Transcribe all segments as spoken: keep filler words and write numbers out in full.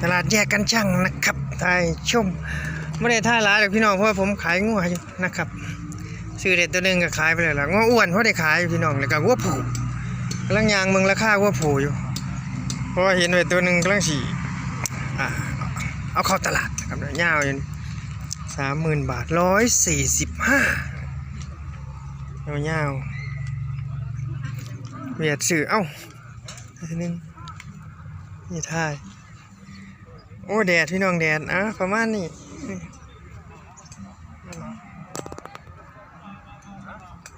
ตลาดแยกกันชั่งนะครับ ถ่ายชม ไม่ได้ถ่ายหลายหรอกพี่น้อง เพราะว่าผมขายงัวอยู่นะครับ ซื้อได้ตัวหนึ่งก็ขายไปแล้วล่ะ งัวอ้วนพอได้ขายพี่น้อง แล้วก็งัวผู้ กำลังย่างเมืองราคางัวผู้อยู่ เพราะว่าเห็นไว้ตัวหนึ่งกำลังสิ อ่า เอาเข้าตลาดนะครับ ยาวอยู่นี่ สามหมื่นบาท ร้อยสี่สิบห้า ยาวๆ เวียดซื้อ เอ้า อันหนึ่ง นี่ถ่าย โอ้ แดดพี่น้อง แดด อ่ะ ประมาณนี้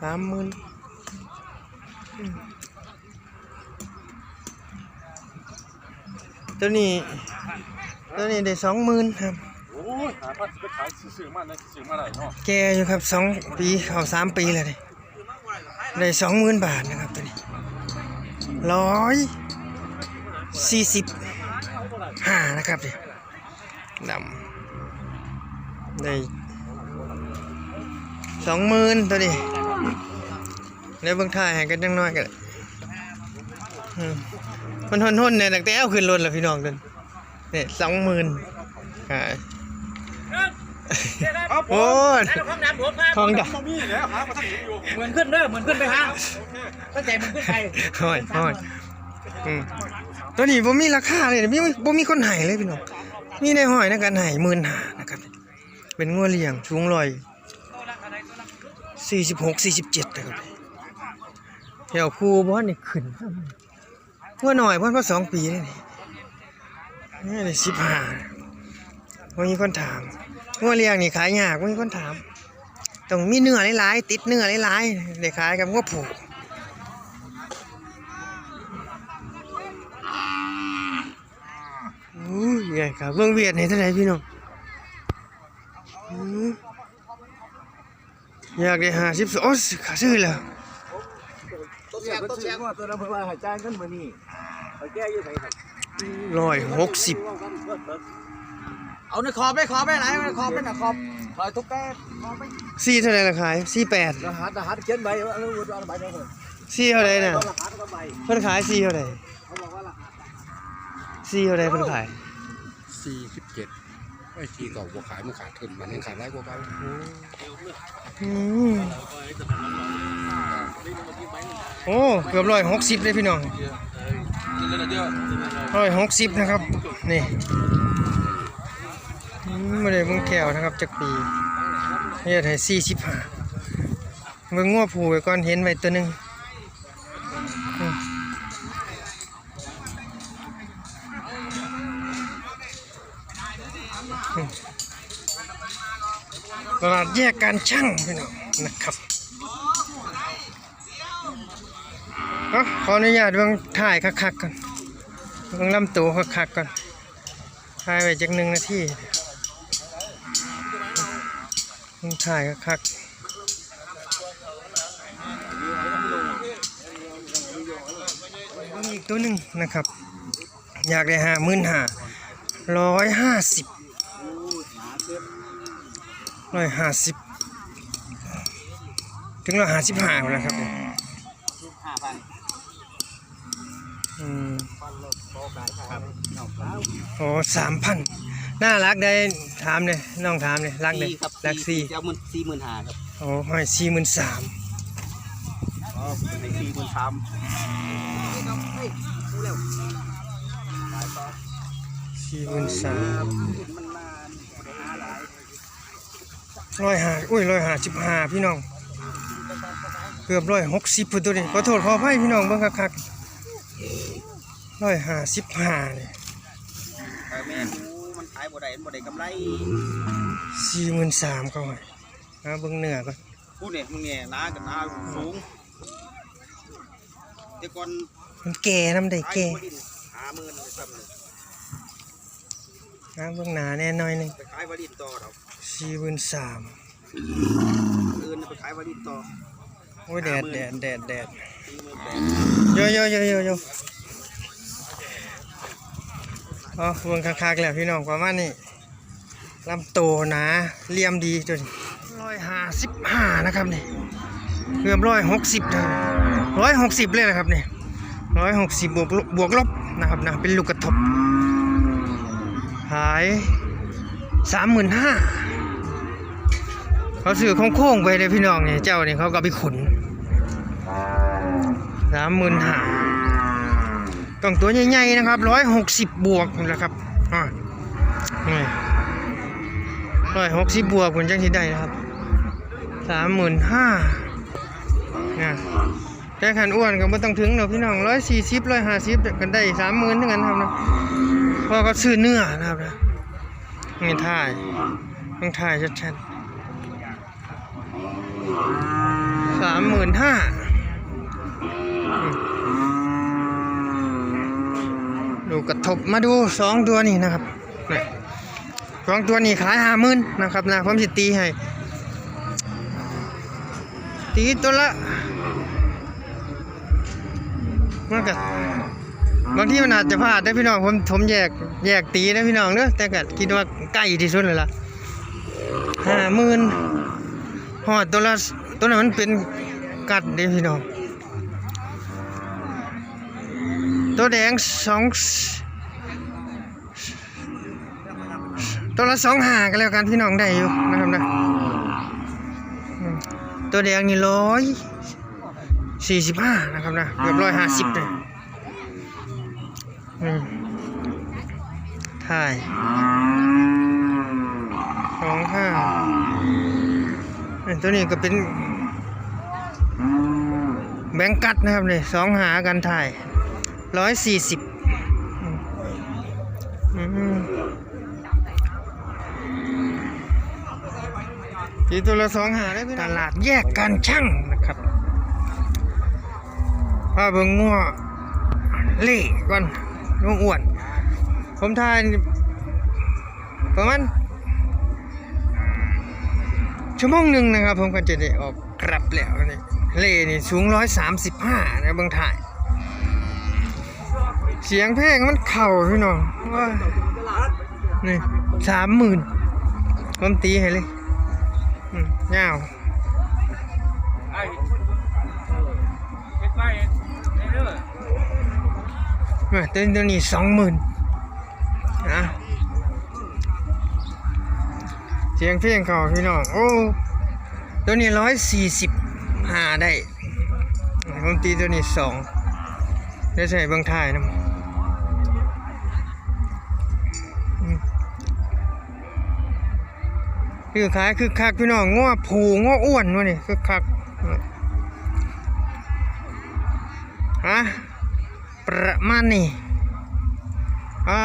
สามหมื่น ตัวนี้ ตัวนี้ได้สองหมื่นครับ โอ้ย หาพันไปขายซื้อมาได้ ซื้อมาได้เนาะ แก่อยู่ครับ สองปี เข้าสามปีแล้วนี่ ได้สองหมื่นบาทนะครับ ตัวนี้ ร้อยสี่สิบห้านะครับนี่ ดำ ได้สองหมื่นตัวนี้ แล้วเบิ่งถ่ายให้กันจังน้อยก็ได้ อืม มันห้นๆเนี่ย ตั้งแต่เอาขึ้นรถแล้วพี่น้อง ตัวนี้ เนี่ย สองหมื่น อ่า ครับผม โอ้ย แล้วของดำผมครับ ของดำ บ่มีแล้ว หาบ่ทันเห็นอยู่ เหมือนขึ้นเด้อ เหมือนขึ้นไปหา ตั้งแต่เหมือนขึ้นไป ห้อย ห้อย อืม ตัวนี้บ่มีราคาเลย บ่มี บ่มีคนให้เลยพี่น้อง มีในห้อยในการให้ หมื่นห้านะครับ เป็นงัวเลี้ยง สูงร้อยสี่สิบหก สี่สิบเจ็ดนะครับ แถวคู่บ่ทันได้ขึ้น งัวน้อยเพิ่นพอสองปีนี่ นี่ได้สิบห้า บ่มีคนถาม งัวเลี้ยงนี่ขายยาก บ่มีคนถาม ต้องมีเนื้อหลายๆ ติดเนื้อหลายๆ ได้ขายกับงัวผูก อู้ย ใหญ่ครับ เบิ่งเวียดนี่เท่าไหร่พี่น้อง อืม อยากได้ห้าสิบ โอ้ย ขาซื้อแล้ว ต้นแสบ ต้นแสบ ตัวนั้นเพิ่นว่าให้จ่ายเงินมื้อนี้ ไปแก้อยู่ไสครับ ร้อยหกสิบ เอาในขอบไป ขอบไปหลาย ขอบไปนะ ขอบ ขอบทุกแก้ ขอบไป สี่เท่าไหร่ล่ะขาย สี่แปด รหัส รหัสเขียนใบ เอา เอาใบเดียวเถอะ สี่เท่าไหร่น่ะ รหัสกับใบ เพิ่นขายสี่เท่าไหร่ เขาบอกว่ารหัส สี่เท่าไหร่เพิ่นขาย สี่สิบเจ็ด ไอ้สี่เก่าบ่ขาย มันขาดทุน มันยังขายหลายกว่าเก่า อืม โอ้ เกือบร้อยหกสิบเลยพี่น้อง ร้อยหกสิบนะครับ นี่ อืม บ่ได้เบิ่งแก้วนะครับ จักปี เฮ็ดให้สี่สิบห้า เบิ่งงัวผู้ไว้ก่อน เห็นไว้ตัวหนึ่ง อืม ตลาดแยกการชั่งพี่น้องนะครับ เอ้า ขออนุญาตเบิ่งถ่ายคักๆก่อน เบิ่งลำตัวคักๆก่อน ถ่ายไว้จักหนึ่งนาที เบิ่งถ่ายคักๆ เบิ่งอีกตัวหนึ่งนะครับ อยากได้ห้าหมื่นห้า ร้อยห้าสิบ ร้อยห้าสิบ ถึงร้อยห้าสิบห้าแล้วครับ ห้าพัน อืม ครับ อ๋อ สามพัน น่ารักได้ ถามเลย น้องถามเลย รักเลย สี่ครับ รักสี่ สี่ เอาหมื่น สี่หมื่นห้าครับ โอ้ ให้สี่หมื่นสาม อ๋อ ให้สี่หมื่นสาม สี่หมื่นสาม ร้อยห้า อุ้ย ร้อยห้าสิบห้า พี่น้อง เกือบร้อยหกสิบพุ้นตัวนี้ ขอโทษขออภัยพี่น้อง เบิ่งคักๆ ร้อยห้าสิบห้า นี่ เออ แม่น โอ้ย มันขายบ่ได้ มันบ่ได้กำไร สี่หมื่นสาม เขาให้ หาเบิ่งเนื้อก่อน พูดเนี่ย มึงเนี่ย หนากับหนาสูง แต่ก่อน มันแก่นำได้แก่ ขายบ่ได้ ห้าหมื่นเลยซ้ำเลย หาเบิ่งหน้าแน่หน่อยหนึ่ง ไปขายวารินต่อดอก สี่หมื่นสาม อื่นไปขายวารินต่อ โอ้ย แดด แดด แดด แดด โย โย โย โย โย อ๋อ เบิ่งคักๆแล้วพี่น้อง ประมาณนี้ ลำโตหนา เหลี่ยมดีตัวนี้ ร้อยห้าสิบห้า นะครับนี่ เกือบร้อยหกสิบนะ ร้อยหกสิบเลยนะครับนี่ ร้อยหกสิบ บวกลบ บวกลบนะครับนะ เป็นลูกกระทบ ขายสามหมื่นห้า เขาซื้อโค้งๆไปเลยพี่น้องเนี่ย เจ้านี่เขาก็ไปขุน สามหมื่นห้า ต้องตัวใหญ่ๆนะครับ ร้อยหกสิบบวกนะครับ อ่า นี่ ร้อยหกสิบบวกผมจังสิได้นะครับ สามหมื่นห้า นะ แต่คันอ้วนก็บ่ต้องถึงดอกพี่น้อง ร้อยสี่สิบ ร้อยห้าสิบ กันได้ สามหมื่น ถึงกันครับนะ เพราะเขาซื้อเนื้อนะครับนะ นี่ถ่าย ต้องถ่ายชัดๆ สามหมื่นห้า ดูกระทบมาดูสองตัวนี้นะครับ นี่ สองตัวนี้ขายห้าหมื่นนะครับนะ ผมสิตีให้ ตีตัวละ มันก็ บางทีมันอาจจะพลาดได้พี่น้อง ผม ผมแยก แยกตีนะพี่น้องเด้อ แต่ก็คิดว่าใกล้ที่สุดแล้วล่ะ ห้าหมื่น ฮอดตัวละ ตัวนั้นมันเป็นกัดเด้พี่น้อง ตัวแดงสอง ตัวละสองห้าก็แล้วกันพี่น้อง ได้อยู่นะครับนะ อืม ตัวแดงนี่ร้อยสี่สิบห้านะครับนะ เกือบร้อยห้าสิบเลย อืม ถ่าย สองห้า เอ้ย ตัวนี้ก็เป็น แบงกัดนะครับเนี่ย สองห้ากันถ่าย ร้อยสี่สิบ อืม อืม ตีตัวละสองห้าได้พี่น้อง ตลาดแยกการชั่งนะครับ พาเบิ่งงัวเล่ก่อน งัวอ้วน ผมถ่ายประมาณ ชั่วโมงหนึ่งนะครับ ผมก็จะได้ออกกลับแล้วนี่ เล่นี่สูงร้อยสามสิบห้านะ เบิ่งถ่าย เสียงเพลงมันเข้าพี่น้อง ว้า นี่ สามหมื่น ผมตีให้เลย อืม ยาว มาเต้นตัวนี้ สองหมื่น นะ เสียงเพลงเข้าพี่น้อง โอ้ ตัวนี้ ร้อยสี่สิบห้าได้ ผมตีตัวนี้ สอง ได้ใส่เบิ่งถ่ายนำ อืม คือขายคึกคักพี่น้อง งัวผู้งัวอ้วนวะนี่ คึกคัก ฮะ ประมาณนี้ อ่ะ